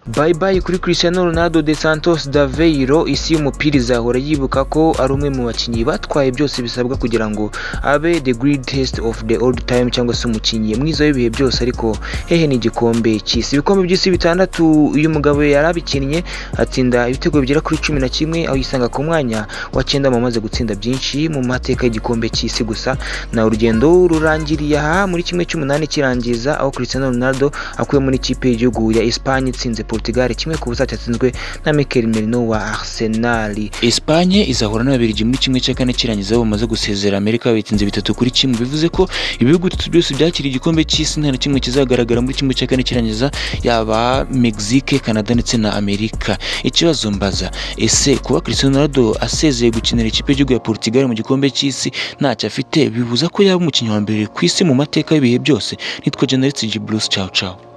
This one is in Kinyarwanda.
Bye bye kuri Cristiano Ronaldo de Santos d'Aveiro. Isi y'umupira izahora yibuka ko ari umwe mu bakinnyi batwaye byose bisabwa kugira ngo abe the greatest of the all time, cyangwa se umukinnyi mwiza w'ibihe byose, ariko hehe n'igikombe cy'isi. Ibikombe by'isi bitandatu uyu mugabo yarabikinnye, atsinda ibitego bigera kuri 11, aho yisanga ku mwanya wa cyenda mu bamaze gutsinda byinshi mu mateka y'igikombe cy'isi. Gusa na urugendo rurangiriye aha muri 1/8 kirangiza, aho Cristiano Ronaldo akuye muri ikipe y'igihugu ya Espagne itsinze Portugal 1-0, cyatsinzwe na Mikel Merino wa Arsenal. Espagne izahura n'Ababiligi muri 1/4 kirangiza, aho bamaze gusezera Amerika bitsinze 3-1. Bivuze ko ibihugu bitatu byose byakiriye igikombe cy'isi nta na kimwe kizagaragara muri 1/4 kirangiza, yaba Mexique, Canada ndetse na Amerika. Ikibazo mbaza: ese kuba Cristiano Ronaldo asezeye gukinira ikipe y'igihugu ya Portugal mu gikombe cy'isi ntacyo afite, bibuza ko yaba umukinnyi wa mbere ku isi mu mateka y'ibihe byose? Nitwa General G Bruce. Ciao ciao.